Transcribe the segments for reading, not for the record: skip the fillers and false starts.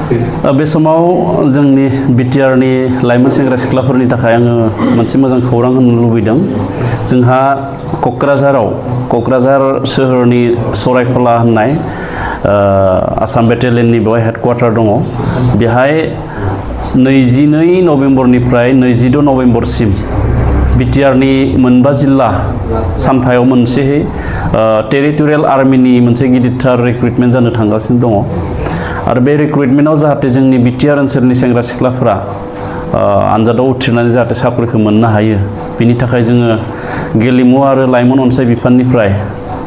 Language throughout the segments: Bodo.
बे समाव जोंनि बिटिआरनि लाइमोन सेंग्रा सिख्लाफोरनि थाखाय आङो मोनसे मोजां खौरां होनो लुबैदों। जोंहा क'क्राझार सोहोरनि सरायखला होननाय आसाम बेटेलियननि बेवहाय हेडक्वार्टार दङ। बेहाय 22 नभेम्बरनिफ्राय 22 नभेम्बरसिम बिटिआरनि मोनबा जिल्ला सानफायाव मोनसेहै टेरिटरियेल आर्मिनि मोनसे गिदिरथार रिक्रुटमेन्ट जानो थांगासिनो दङ। आरो बे रिक्रुटमेन्टआव जाहाथे जोंनि बिटिआर ओनसोलनि सेंग्रा सिख्लाफोरा आनजादाव उथ्रिनानै जाहाथे साख्रिखौ मोननो हायो, बिनि थाखाय जोङो गेलेमु आरो लाइमोन अनसाय बिफाननिफ्राय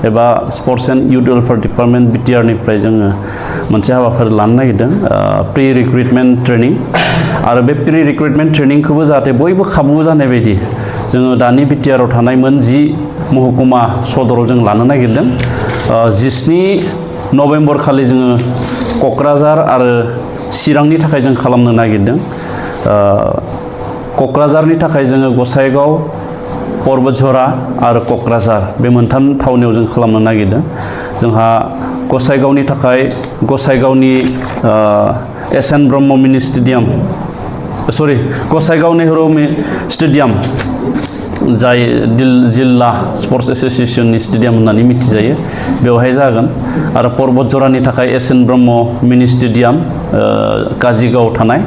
एबा sports and youth welfare department बिटिआरनिफ्राय जोङो मोनसे हाबाफारि लानो नागिरदों, प्रि रिक्रुटमेन्ट ट्रेनिं। आरो बे प्रि रिक्रुटमेन्ट ट्रेनिंखौबो जाहाथे बयबो खाबु जानाय बायदि जोङो दानि बिटिआराव थानाय मोन 10 महकुमा सदराव जों लानो नागिरदों। 17 नभेम्बर खालि जोङो क'क्राझार आरो चिरांनि थाखाय जों खालामनो नागिरदों। क'क्राझारनि थाखाय जोङो गसाइगाव, परबतझरा आरो क'क्राझार बे मोनथाम थावनियाव जों खालामनो नागिरदों। जोंहा गसाइगावनि थाखाय गसाइगावनि एस एन ब्रह्म मिनि स्टेडियाम, गसाइगाव नेहरू स्टेडियाम, जाय जिल्ला स्पर्ट्स एस'सिएशननि स्टेडियाम होननानै मिथिजायो, बेवहाय जागोन। आरो परबतझरानि थाखाय एस एन ब्रह्म मिनि स्टेडियाम काजिगाव थानाय,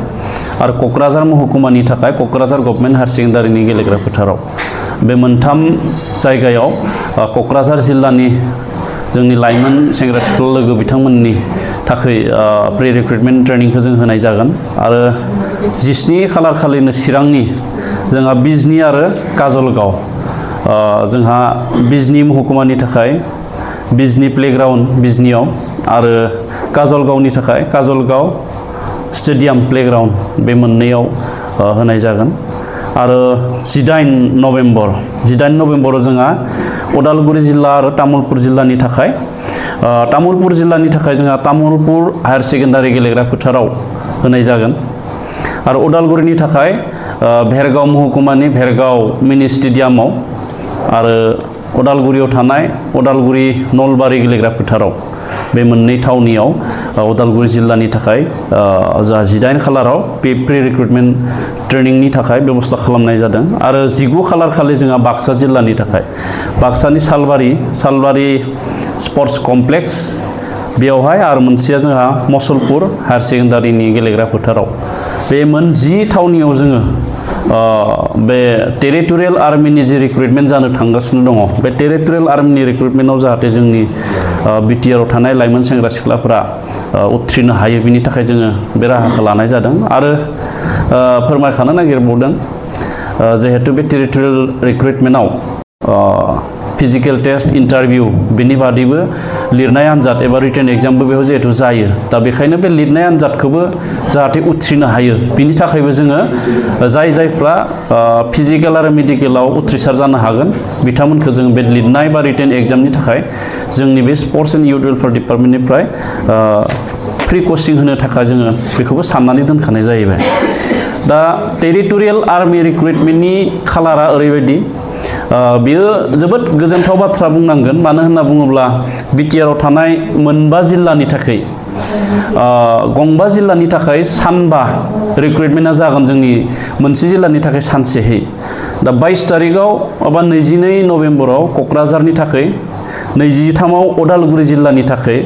आरो क'क्राझार महकुमानि थाखाय क'क्राझार गभर्नमेन्ट हायार सेकेन्डारिनि गेलेग्रा फोथाराव। बे मोनथाम जायगायाव क'क्राझार जिल्लानि जोंनि लाइमोन सेंग्रा सिख्ला लोगो बिथांमोननि थाखाय प्रि रिक्रुटमेन्ट ट्रेनिंखौ जों होनाय जागोन। आरो 17 खालार खालिनो चिरांनि जोंहा बिजनी आरो काजलगाव, जोंहा बिजनी महकुमानि थाखाय बिजनी प्लेग्राउन्ड बिजनीयाव, आरो काजलगावनि थाखाय काजलगाव स्टेडियाम प्लेग्राउन्ड बे मोननैयाव होनाय जागोन। आरो 18 नभेम्बराव जोंहा उदालगुरि जिल्ला आरो तामुलपुर जिल्लानि थाखाय जोंहा तामुलपुर हायार सेकेन्डारि गेलेग्रा फोथाराव होनाय जागोन। आरो उदालगुरिनि थाखाय भेरगाव महकुमानि भेरगाव मिनि स्टेडियामाव, आरो उदालगुरियाव थानाय उदालगुरि नलबारि गेलेग्रा फोथाराव, बे मोननै थावनियाव उदालगुरि जिल्लानि थाखाय जा 18 खालाराव बे प्रि रिक्रुटमेन्ट ट्रेनिंनि थाखाय बेबस्था खालामनाय जादों। आरो 19 खालार खालि जोंहा बाक्सा जिल्लानि थाखाय बाक्सानि सालबारि स्पर्ट्स कमप्लेक्स बेवहाय, आरो मोनसेया जोंहा मसलपुर हायार सेकेन्डारिनि गेलेग्रा फोथाराव। बे मोन 10 थावनियाव जोङो बे टेरिटरियेल आर्मिनि जे रिक्रुटमेन्ट जानो थांगासिनो दङ, बे टेरिटरियेल आर्मिनि रिक्रुटमेन्टआव जाहाथे जोंनि बिटिआराव थानाय लाइमोन सेंग्रा सिख्लाफोरा उथ्रिनो हायो, बिनि थाखाय जोङो बे राहाखौ लानाय जादों। आरो फोरमायखानो नागिरबावदों, जिहेतु बे टेरिटरियेल रिक्रुटमेन्टआव फिजिकेल टेस्ट, इन्टारभिउ, बिनि बादैबो लिरनाय आनजाद एबा रिटेन एग्जामबो बेयाव जिहेतु जायो। दा बेखायनो बे लिरनाय आनजादखौबो जाहाथे उथ्रिनो हायो, बिनि थाखायबो जोङो जायफ्रा फिजिकेल आरो मेडिकेलाव उथ्रिसार जानो हागोन बिथांमोनखौ जों बे लिरनाय बा रिटेन एग्जामनि थाखाय जोंनि बे स्पर्ट्स एन्ड इउथ वेलफेयार डिपार्टमेन्टनिफ्राय फ्रि कचिं होनो थाखाय जोङो बेखौबो साननानै दोनखानाय जाहैबाय। दा टेरिटरियेल आर्मि रिक्रुटमेन्टनि खालारा ओरैबायदि, बेयो जोबोद गोजोनथाव बाथ्रा बुंनांगोन। मानो होनना बुङोब्ला बिटिआराव थानाय मोनबा जिल्लानि थाखाय गंबा जिल्लानि थाखाय सानबा रिक्रुटमेन्टआ जागोन, जोंनि मोनसे जिल्लानि थाखाय सानसेहै। दा 22 तारिखआव एबा 22 नभेम्बराव क'क्राझारनि थाखाय, 23आव उदालगुरि जिल्लानि थाखाय,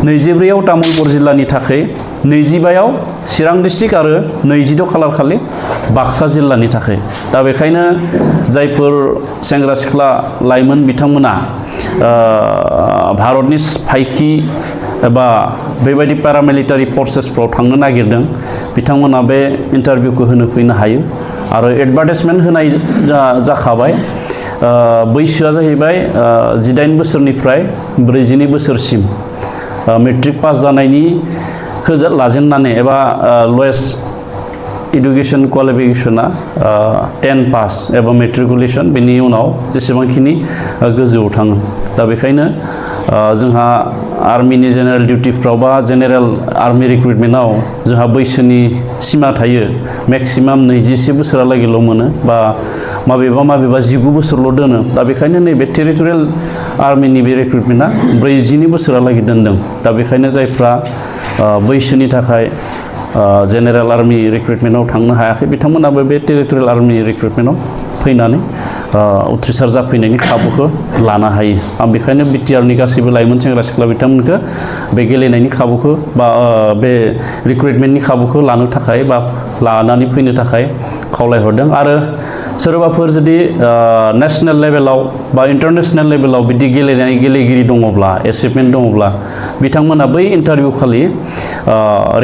24आव तामुलपुर जिल्लानि थाखाय, 25आव चिरां डिस्ट्रिक्ट आरो 26 खालार खालि बाक्सा जिल्लानि थाखाय। दा बेखायनो जायफोर सेंग्रा सिख्ला लाइमोन बिथांमोना भारतनि फायखि एबा बेबायदि पेरामिलिटारि फर्सेसफ्राव थांनो नागिरदों, बिथांमोना बे इन्टारभिउखौ होनो फैनो हायो। आरो एडभार्टाइजमेन्ट होनाय जाखाबाय। बैसोआ जाहैबाय 18 बोसोरनिफ्राय 42 बोसोरसिम, मेट्रिक पास जानायनिखौ लाजेननानै एबा लवेस्ट एडुकेशन क्वालिफिकेशना 10 पास एबा मेट्रिकुलेसन, बेनि उनाव जेसेबांखिनि गोजौआव थाङो। दा बेखायनो जोंहा आर्मिनि जेनेरेल डिउटिफ्राव बा जेनेरेल आर्मि रिक्रुटमेन्टआव जोंहा बैसोनि सिमा थायो, मेक्सिमाम 21 बोसोरालागैल' मोनो, बा माबेबा 19 बोसोरल' दोनो। दा बेखायनो नैबे टेरिटरियेल आर्मिनि बे रिक्रुटमेन्टआ 42 बोसोरालागै दोनदों। दा बेखायनो जायफ्रा बैसोनि थाखाय जेनेरेल आर्मि रिक्रुटमेन्टआव थांनो हायाखै बिथांमोनाबो बे टेरिटरियेल आर्मि रिक्रुटमेन्टआव फैनानै उथ्रिसार जाफैनायनि खाबुखौ लानो हायो आं बेखायनो बिटिआरनि गासैबो लाइमोन सेंग्रा सिख्ला बिथांमोनखौ बे गेलेनायनि खाबुखौ बा बे रिक्रुटमेन्टनि खाबुखौ लानो थाखाय बा लानानै फैनो थाखाय खावलायहरदों आरो सोरबाफोर जुदि नेशनेल लेभेलाव बा इन्टारनेशनेल लेभेलाव बिदि गेलेनाय गेलेगिरि दङब्ला एचिभमेन्ट दङब्ला बिथांमोना बै इन्टारभिउ खालि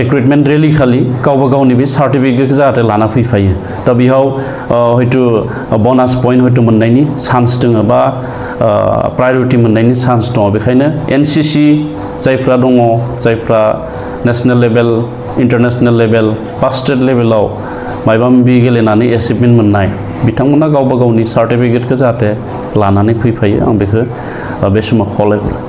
रिक्रुटमेन्ट रेलि खालि गावबा गावनि बे सार्टिफिकेटखौ जाहाथे लाना फैफायो दा बेयाव हयथ' बनास पइन्ट हयथ' मोननायनि चान्स दङ बा प्रायरिटि मोननायनि चान्स दङ बेखायनो एनसिसि जायफ्रा दङ जायफ्रा नेशनेल लेभेल इन्टारनेशनेल लेभेल बा स्टेट लेभेलाव माबा माबि गेलेनानै एचिभमेन्ट मोननाय बिथांमोना गावबा गावनि सार्टिफिकेटखौ जाहाथे लानानै फैफायो आं बेखौ बे समाव खावलायहरो